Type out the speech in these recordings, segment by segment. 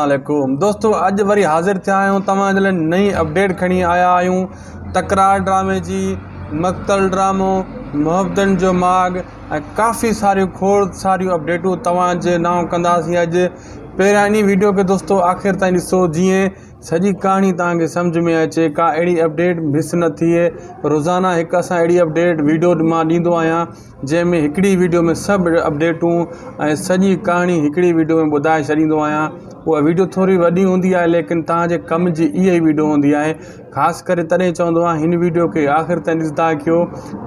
عليڪم دوستو اڄ وري حاضر ٿيا آهيون توهان جي لاء نئين اپڊيٽ کڻي آيا آهيون تڪرار ڊرامي جي مقتل ڊرامو محبتن جو ماڳ ۽ ڪافي ساريون کوڙ ساريون اپڊيٽون توهان جي نانء ڪنداسين اڄ پهريان انهي ويڊيو کي دوستو آخر تائين ڏسو جيئن سڄي ڪهاڻي توهان کي سمجهه ۾ اچي ڪا اهڙي اپڊيٽ مس نه ٿئي روزانه هڪ اسان اهڙي اپڊيٽ ويڊيو مان ڏيندو آهيان جنهن ۾ هڪڙي ويڊيو ۾ سڀ اپڊيٽون ۽ سڄي ڪهاڻي هڪڙي ويڊيو ۾ ٻڌائي ڇڏيندو آهيان اها ويڊيو ٿوري وڏي هوندي آهي ليڪن توهان جي ڪم جي اها ئي ويڊيو هوندي آهي خاص ڪري تڏهن چوندو آهيان هن ويڊيو کي آخر تائين ڏسندا ڪيو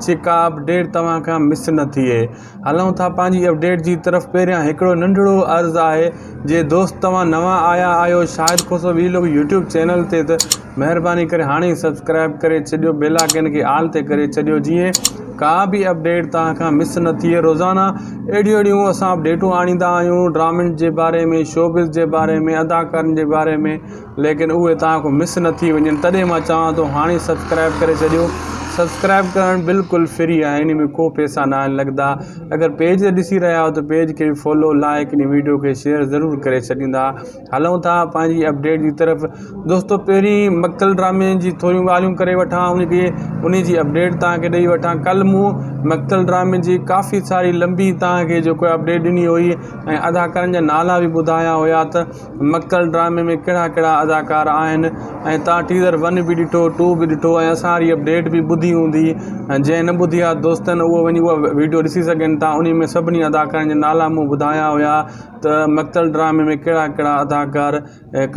چي ڪا اپڊيٽ توهان کان مس نه ٿئي هلون ٿا پنهنجي اپڊيٽ جي طرف پهريان هڪڙو ننڍڙو عرض آهي جي دوست توهان نوان آيا آهيو Shahid Khoso vlog YouTube channel تي ته مهرباني ڪري هاڻي ئي سبسڪرائب ڪري ڇڏيو بيل آئڪن کي آل تي ڪري ڇڏيو جيئن ڪا به اپڊيٽ توهان کان مس نه ٿئي روزانه اهڙيون اهڙيون اسان اپڊيٽون آڻيندا آهيون ڊرامن جي باري ۾ شوبز جي باري ۾ اداڪارن جي باري ۾ ليڪن اهي توهان کان مس نه ٿي وڃن تڏهن مان چوان ٿو هاڻي سبسڪرائب ڪري ڇڏيو سبسڪرائب ڪرڻ بلڪل فري آهي ان ۾ ڪو پيسا نه آهن لڳندا اگر پيج تي ڏسي رهيا آهيو ته پيج کي فالو لائڪ ان ويڊيو کي شيئر ضرور ڪري ڇڏيندا هلون ٿا پنهنجي اپڊيٽ جي طرف دوستو پهرين مقتل ڊرامي جي ٿوريون ڳالهيون ڪري وٺان ان کي ان جي اپڊيٽ توهان کي ڏئي وٺان ڪل مون مقتل ڊرامي جي ڪافي ساري لمبي توهان کي جيڪو اپڊيٽ ڏني هئي ۽ اداڪارن جا نالا به ٻڌايا هيا ته مقتل ڊرامي ۾ ڪهڙا ڪهڙا اداڪار آهن ۽ توهان ٽيزر ون به ڏٺو ٽو به ڏٺو ۽ اسان واري اپڊيٽ به ٻڌي هوندي ۽ جنهن نه ٻڌي آهي دوستن اهو وڃي اها ويڊيو ڏسي سگهن ٿا ان ۾ سڀني اداڪارن جا نالا مون ٻڌايا هيا ته مقتل ڊرامي ۾ ڪهڙا ڪهڙا اداڪار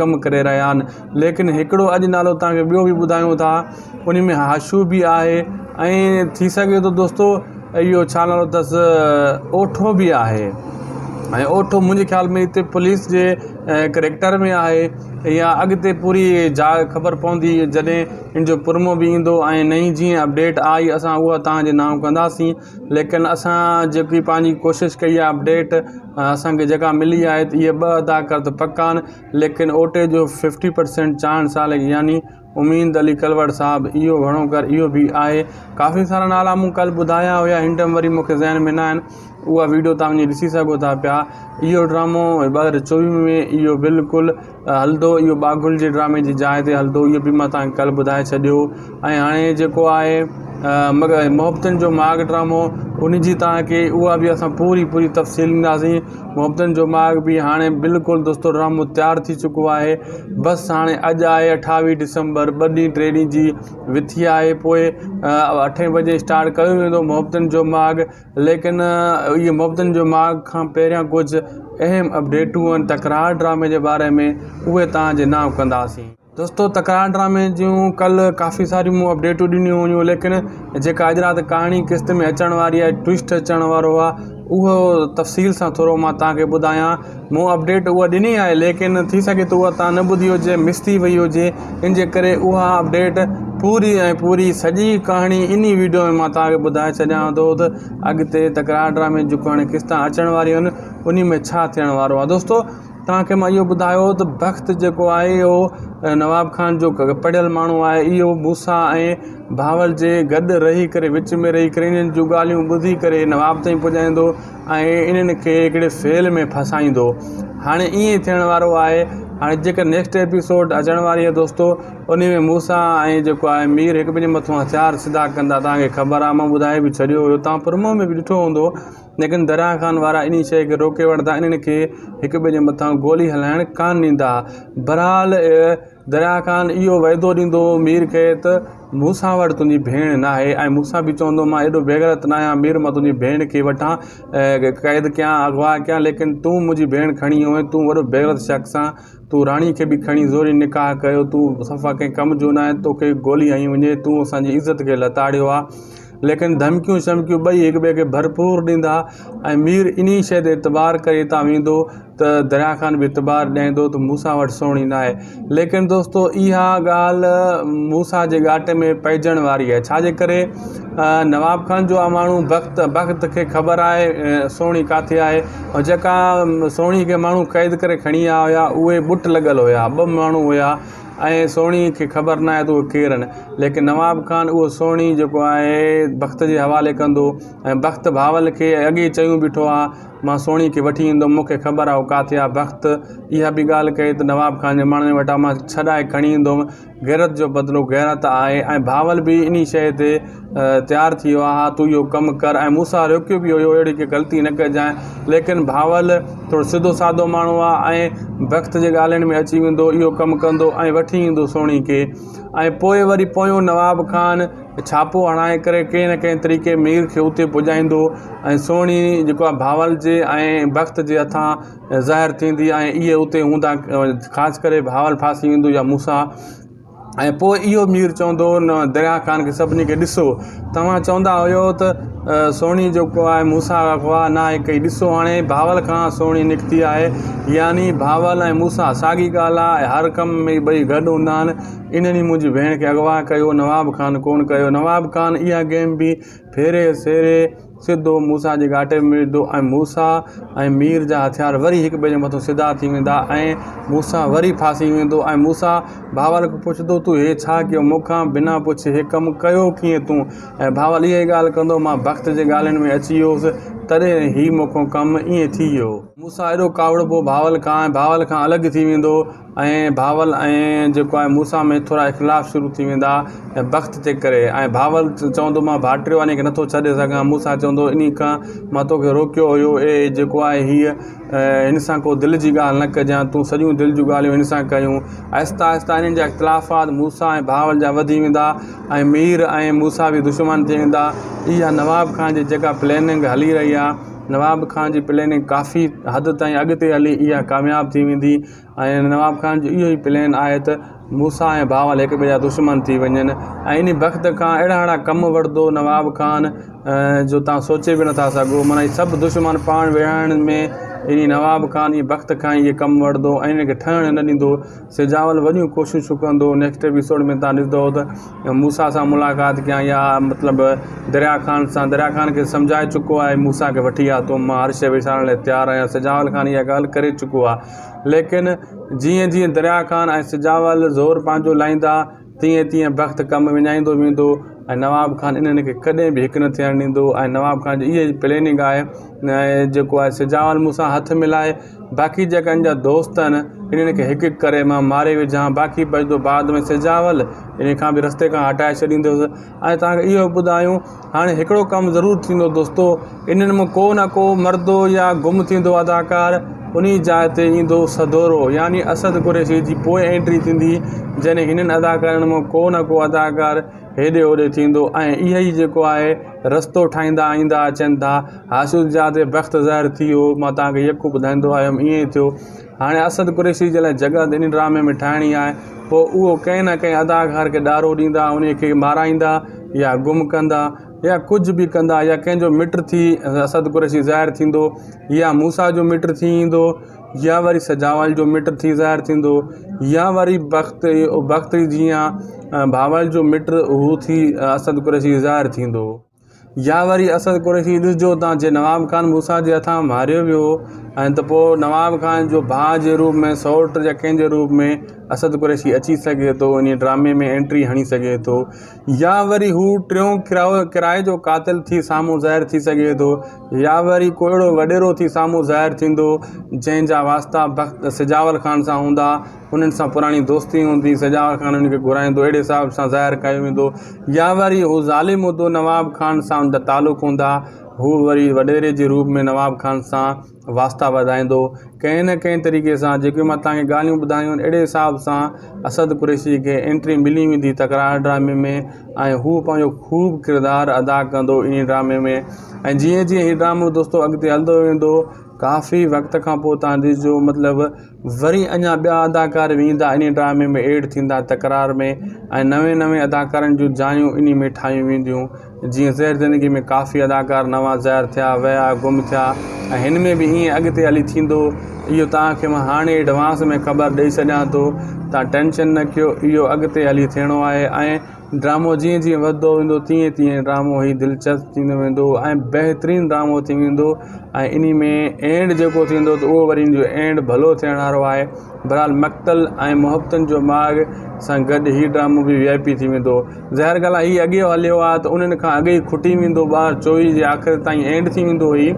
ڪم ڪري رهيا آهن ليڪن هڪڙو اڄ نالو توهان کي ٻيو به ٻڌايون ٿا ان ۾ هاشو به آهي ۽ ٿي سگهي ٿو دوستو اهو ڇا نالو اٿس اوٺو به آهي ۽ اوٺو منهنجي خيال ۾ هتي پوليس جي ڪريڪٽر ۾ آهي يا اڳتي پوري جا خبر پوندي جڏهن ان جو پرمو به ايندو ۽ نئين جيئن اپڊيٽ آئي اسان اها توهان جي نام ڪنداسين ليڪن اسان جيڪي پنهنجي ڪوشش ڪئي آهي اپڊيٽ اسانکي جيڪا ملي آهي ته اهي ٻه اداڪار ته پڪا آهن ليڪن اوٽي جو ففٽي پرسينٽ چانس آهي يعني اميد علي ڪلوڙ صاحب اهو گهڻو ڪر اهو به آهي ڪافي سارا نالا مون ڪل ٻڌايا هيا هن ٽائيم وري مونکي ذهن ۾ نه آهن اها ويڊيو تان وڃي ڏسي سگهو ٿا پيا اهو ڊرامو 2024 ۾ اهو بلڪل هلندو اهو ٻاگهل جي ڊرامي جي جاء تي هلندو اهو به مان توهان کي ڪلهه ٻڌائي ڇڏيو ۽ هاڻي جيڪو آهي مگر محبتن جو ماڳ ڊرامو ان جي توهان کي اها به اسان پوري پوري تفصيل ڏينداسين محبتن جو ماڳ به هاڻي بلڪل دوستو ڊرامو تيار ٿي چڪو آهي بس هاڻي اڄ آهي اٺاويهه ڊسمبر ٻه ڏينهن ٽي ڏينهن جي وٿي آهي پوء اٺين بجي اسٽارٽ ڪيو ويندو محبتن جو ماڳ ليڪن اهي محبتن جو ماڳ کان پهريان ڪجهه اهم اپڊيٽون آهن تڪرار ڊرامي جي باري ۾ اهي توهان جي نانء ڪنداسين. دوستو تڪرار ڊرامي جون ڪلهه ڪافي ساريون مون اپڊيٽون ڏنيون هيون ليڪن جيڪا اڄ رات ڪهاڻي قسط ۾ اچڻ واري آهي ٽوئسٽ اچڻ وارو آهي اهو تفصيل سان ٿورو مان توهان کي ٻڌايان مون اپڊيٽ اها ڏني آهي ليڪن ٿي سگهي ٿو اها توهان نه ٻڌي هجي مس ٿي وئي هجي ان جي ڪري اها اپڊيٽ پوري ۽ پوري سڄي ڪهاڻي انهي ويڊيو ۾ مان توهان کي ٻڌائي ڇڏيان ٿو ته اڳتي تڪرار ڊرامي جون ڪهاڻي قسطا اچڻ واريون آهن انهي ۾ ڇا ٿيڻ وارو آهي دوستو توهان کي مان اهو ٻڌايو ته بخت جيڪو آهي اهو نواب خان جو پڙهيل ماڻهو آهي اهو موسيٰ ۽ بهاول جي گڏ رهي ڪري وچ ۾ رهي ڪري انهن جون ڳالهيون ٻڌي ڪري نواب تائين پڄائيندو ۽ انهن کي هڪڙي فعل ۾ ڦاسائيندو هاڻي ائين ٿيڻ وارو آهي هاڻي جيڪا نيڪسٽ ايپيسوڊ اچڻ واري آهي دوستو ان ۾ موسيٰ ۽ جيڪو آهي مير هڪ ٻئي جي مٿان هٿيار سڌا ڪندا توهان کي خبر آهي مان ٻڌائي به ڇڏيو هيو توهان پرومو ۾ به ڏٺو هوندو ليڪن دريا خان وارا انهي شيء کي روڪي وٺندا انهن کي هڪ ٻئي جي مٿان گولي هلائڻ ڪانه ڏيندا بهرحال دريا خان اهو وعدو ڏيندو هو مير کي ته مون سان وٽ تنهنجي ڀيڻ ناهي ۽ مون سان به چوندو مان ايڏو بيغيرت ناهيان مير مان تنهنجي ڀيڻ کي وٺان قيد ڪيان اغوا ڪيان ليڪن تون منهنجي ڀيڻ کڻي ويو آهين تون وڏو بيغيرت شخص آن تون راڻي کي به کڻي زوري نڪاح ڪيو تون صفا ڪنهن ڪم جو ناهين توکي گولي هنئي وڃي تون اسان جي عزت کي لتاڙيو آ ليڪن ڌمڪيون شمڪيون ٻئي هڪ ٻئي کي ڀرپور ڏيندا ۽ مير انهي شيء تي اعتبار ڪري هتان ويندو ته دريا خان به اعتبار ڏيندو ته موسيٰ وٽ سهڻي ناهي ليڪن دوستو اها ڳالهه موسيٰ جي ڳاٽي ۾ پئجڻ واري آهي ڇا جي ڪري نواب خان جو آ ماڻهو بخت بخت کي خبر آهي سهڻي ڪاٿي آهي ۽ جيڪا سهڻي کي ماڻهو قيد ڪري کڻي آيا هيا اهي ٻٽ لڳل هيا ٻه ماڻهو هيا ۽ سهڻي کي خبر ناهي ته اهي ڪير آهن ليڪن نواب خان اهو سهڻي جيڪو آهي بخت جي حوالي ڪندو ۽ بخت بهاول کي اڳي چيون بيٺو آ. مان سهڻي کي وٺي ايندم مون کي خبر آهي هو ڪاٿي آهي بخت اها به ڳالهه ڪئي ته نواب خان جي ماڻهن وٽان مان ڇڏائي کڻي ايندم غيرت جو بدلو غيرت آهي ۽ بهاول به انهي شيء تي تيار ٿي ويو آهي ها تون اهو ڪم ڪر ۽ موسيٰ روڪيو به هيو اهڙي ڪي غلطي نه ڪجانء ليڪن بهاول ٿورو سڌو سادو ماڻهو آهي ۽ بخت جي ڳالهين ۾ اچي ويندو اهو ڪم ڪندو ۽ وٺي ايندو سهڻي کي ۽ پوء وري پويون نواب خان ڇاپو هڻائي ڪري ڪنهن نه ڪنهن طريقي مير کي اتي پڄائيندو ۽ سهڻي جيڪو آهي بهاول جي ۽ بخت جي هٿان ظاهر ٿيندي ۽ اهي اتي هوندا خاص ڪري بهاول ڦاسي ويندو يا موسيٰ ۽ پوء اهو مير چوندو دريا خان کي سڀني کي ڏسو توهان چوندا هيو ته سهڻي جيڪو آهي موسيٰ اغوا ناهي ڪئي ڏسو هاڻي بهاول کان سهڻي نڪتي آهي يعني بهاول ۽ موسيٰ ساڳي ڳالهه آهي هر ڪم ۾ ٻئي گڏ هوندا آهن انهن ئي منهنجي ڀيڻ کي اغوا ڪيو نواب خان ڪونه ڪيو نواب خان اها گيم به ڦيري سيري سڌو موسيٰ جي ڳاٽي ۾ وجهندو ۽ موسيٰ ۽ مير جا هٿيار وري هڪ ٻئي جي مٿو سڌا ٿي ويندا ۽ موسيٰ وري ڦاسي ويندو ۽ موسيٰ بهاول کي پڇندو تون هي ڇا ڪيو مون کان بنا پڇي هي ڪم ڪيو ڪيئن تون ۽ بهاول اها ئي ڳالهه ڪندو مان بخت جي ڳالهين ۾ اچي ويو هوس تڏهن هي مون کان ڪم ائين ٿي ويو. موسيٰ ايڏو ڪاوڙبو بهاول کان ۽ بهاول کان الڳ ٿي ويندو ۽ بھاول ۽ جيڪو آهي موسيٰ ۾ ٿورا اختلاف شروع ٿي ويندا ۽ بخت جي ڪري ۽ بھاول چوندو مان ڀائٽيو آهيان انهي کي نٿو ڇڏي سگهان موسيٰ چوندو انهي کان مان توکي روڪيو هيو اي جيڪو آهي هيء هن سان ڪو دل جي ڳالهه نه ڪجان تون سڄيون دل جون ڳالهيون هن سان ڪيون آهستي آهستي انهن جا اختلافات موسيٰ ۽ بھاول جا وڌي ويندا ۽ مير ۽ موسيٰ به دشمن ٿي ويندا اها نواب خان جي جيڪا پلاننگ هلي رهي آهي نواب خان جي پلاننگ ڪافي حد تائين اڳتي هلي اها ڪامياب ٿي ويندي ۽ نواب خان جو اهو ئي پلان آهي ته موسيٰ ۽ بهاول هڪ ٻئي جا دشمن ٿي وڃن ۽ انهي بخت کان اهڙا اهڙا ڪم وٺندو نواب خان جو تان سوچي به نٿا سگهو معنيٰ هي سڀ دشمن پاڻ ويڙهائڻ ۾ انهي نواب خان جي بخت کان اهي ڪم وٺندو ۽ انهن کي ٺهڻ نه ڏيندو سجاول وڏيون ڪوششون ڪندو نيڪسٽ ايپيسوڊ ۾ تان ڏسندو ته موسيٰ سان ملاقات ڪيان يا مطلب دريا خان سان دريا خان کي سمجهائي چڪو آهي موسيٰ کي وٺي آ تون مان هر شيء وسارڻ لاء تيار آهيان سجاول خان اها ڳالهه ڪري چڪو آهي ليڪن جيئن جيئن دريا خان ۽ سجاول زور پنهنجو لائيندا تيئن تيئن بخت ڪم وڃائيندو ويندو ۽ نواب خان انهن کي ڪڏهن به هڪ نه ٿيڻ ڏيندو ۽ نواب خان جي اها ئي پلاننگ آهي جيڪو آهي سجاول مون سان هٿ ملائي باقي جيڪا ان جا دوست آهن انهن کي هڪ هڪ ڪري مان ماري وجهان باقي بچندو بعد ۾ سجاول ان کان به رستي کان هٽائي ڇڏيندس ۽ توهان کي اهو ٻڌايون هاڻي هڪڙو ڪم ضرور ٿيندو دوستو انهن مان ڪو نه ڪو مردو يا گم ٿيندو اداڪار انهي جاء تي ايندو سدورو يعني اسد قريشي جي پوء انٽري ٿيندي جڏهن هنن اداڪارن مان ڪو نه ڪو اداڪار هيڏي هوڏي ٿيندو ۽ اهي ئي جيڪو آهي رستو ٺاهيندا ايندا اچن ٿا حاسود جا تي بخت ظاهر ٿي ويو مان توهان کي يڪو ٻڌائيندو آيم ائين ئي ٿيو هاڻي اسد قريشي جي لاء جڳهه ته ان ڊرامي ۾ ٺاهڻي آهي پوء اهو ڪنهن نه ڪنهن اداڪار کي ڏارو ڏيندا ان کي مارائيندا يا گم ڪندا يا ڪجهه به ڪندا يا ڪنهن جو مٽ ٿي اسد قريشي ظاهر ٿيندو يا موسيٰ جو مٽ ٿي ايندو يا وري سجاول جو مٽ ٿي ظاهر ٿيندو يا وري بخت بخت جيان بهاول جو مٽ هو ٿي اسد قريشي ظاهر ٿيندو يا وري اسد قريشي ڏسجو تان جي نواب خان موسيٰ جي هٿان ماريو ويو ۽ ته پوء نواب خان جو ڀاء جي روپ ۾ سئوٽ يا ڪنهن جي روپ ۾ اسد قريشي اچي سگهي ٿو انهي ڊرامي ۾ انٽري هڻي سگهي ٿو يا وري هو ٽيون ڪرائي جو قاتل ٿي سامهون ظاهر ٿي سگهي ٿو يا وري ڪو اهڙو وڏيرو ٿي سامهون ظاهر ٿيندو جنهن جا واسطا بخت سجاول خان سان هوندا انهن سان پراڻي دوستي هوندي سجاول خان انهن کي گهرائيندو اهڙي حساب سان ظاهر ڪيو ويندو يا وري هو ظالم هوندو نواب خان سان ان جا تعلق هوندا هو وري وڏيري جي روپ ۾ نواب خان سان واسطا وڌائيندو ڪنهن نه ڪنهن طريقي سان جيڪي مان توهان کي ڳالهيون ٻڌايون آهن اهڙي حساب سان اسد قريشي کي انٽري ملي ويندي تڪرار ڊرامي ۾ ۽ هو پنهنجو خوب ڪردار ادا ڪندو انهي ڊرامي ۾ ۽ جيئن جيئن هي ڊرامو دوستو اڳتي هلندو ويندو ڪافي وقت کان پوء تان ڏسجو مطلب وري اڃا ٻيا اداڪار به ايندا انهي ڊرامي ۾ ايڊ ٿيندا تڪرار ۾ ۽ نوين نوين اداڪارن جون جايون انهي ۾ ٺاهيون وينديون جيئن زهر زندگي ۾ ڪافي اداڪار نوان ظاهر ٿيا ويا گم ٿيا ۽ هن ۾ به ائين اڳتي هلي ٿيندو اهو توهان کي مان هاڻي ايڊوانس ۾ خبر ڏئي ڇڏيان ٿو توهان ٽينشن نه ڪيو اهو اڳتي هلي ٿيڻو آهي ۽ ڊرامو جيئن جيئن وڌندو ويندو تيئن تيئن ڊرامو هي دلچسپ ٿيندو ويندو ۽ بهترين ڊرامو ٿي ويندو ۽ انهي ۾ اينڊ جيڪو ٿيندو ته اهو وري ان جو اينڊ ڀلو ٿيڻ وارو آهي بھرحال مقتل ۽ محبتن جو ماڳ سان گڏ ھي ڊرامو به وي آء پي ٿي ويندو. ظاھر ڳالھ آھي ھي اڳي ھليو آ ته انھن کان اڳي ئي کٽي ويندو ٻار چوويھ جي آخر تائين اينڊ ٿي ويندو ھي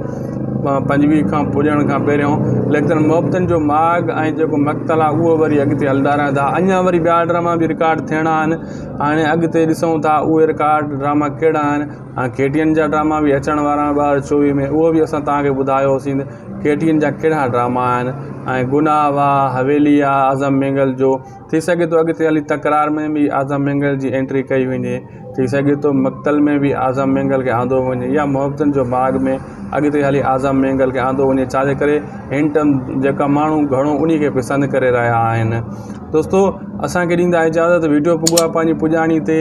25 کان پڄڻ کان پهريون ليڪن محبتن جو ماڳ ۽ جيڪو مقتل آهي اهو وري اڳتي هلندا رهندا اڃا وري ٻيا ڊراما به رڪارڊ ٿيڻا آهن هاڻي اڳتي ڏسون ٿا اهي رڪارڊ ڊراما ڪهڙا آهن هاڻي ڪي ٽي اين جا ڊراما به اچڻ وارا آهن 2024 ۾ اهو به اسان توهان کي ٻڌايوسين ڪي ٽي اين جا ڪهڙا ڊراما آهن ۽ گناهه واهه حويلي آ اعظم مينگل جو ٿي سگهي ٿو اڳتي هلي تڪرار ۾ به اعظم مينگل جي انٽري ڪئي وڃي ٿي سگهي ٿو مقتل ۾ به اعظم مينگل کي آندو وڃي يا محبتن جو باغ ۾ اڳتي هلي اعظم مينگل کي آندو وڃي ڇا جي ڪري هن ٽم جيڪا ماڻهو گهڻو انهي کي پسند ڪري رهيا آهن دوستو اسان کي ڏيندا اجازت ويڊيو پڳو آهي پنهنجي پڄاڻي تي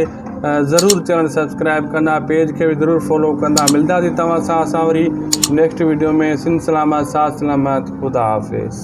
ضرور چينل سبسڪرائب ڪندا پيج کي به ضرور فالو ڪندا ملنداسين توهان سان اسان وري نيڪسٽ ويڊيو ۾ سنڌ سلامت ساٿ سلامت خدا حافظ.